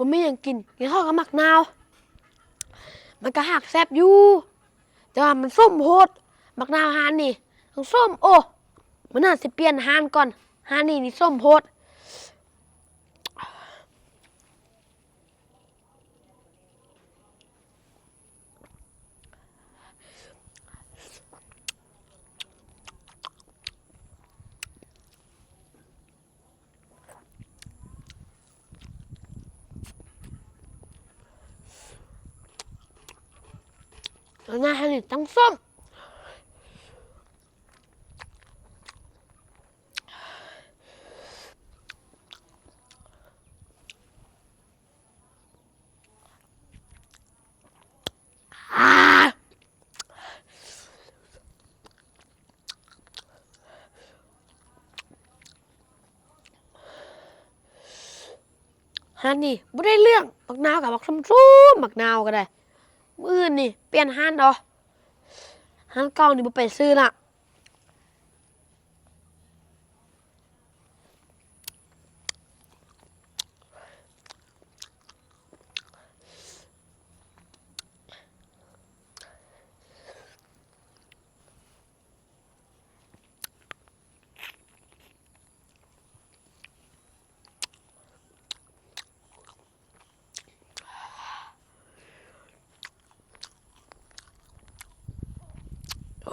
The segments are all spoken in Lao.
ບໍ່ມີຫຍັງກິນ ກິນເຂົ້າກັບໝາກນາວ ມັນກະຫາກແຊບຢູ່ ແຕ່ວ່າມັນສົ້ມໂພດ ໝາກນາວຮ້ານນີ້ ທັງສົ້ມ. ໂອ້ ມື້ໜ້າຊິປ່ຽນຮ້ານກ່ອນ ຮ້ານນີ້ນີ້ສົ້ມໂພດ. ແລ້ວນະ ອັນນີ້ຕັ້ງສົ້ມ. ຮ້ານນີ້ບໍ່ໄດ້ເລື່ອງ ໝາກນາວກະບັກສົ້ມໆ ໝາກນາວກະໄດ້. ມື້ອື່ນນີ້ປ່ຽນຮ້ານເອົາ ຮ້ານເກົ່ານີ້ບໍ່ໄປຊື້ລະ.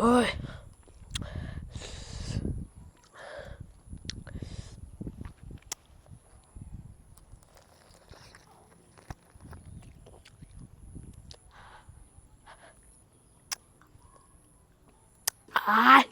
ໂອ້ຍ ອ້າຍ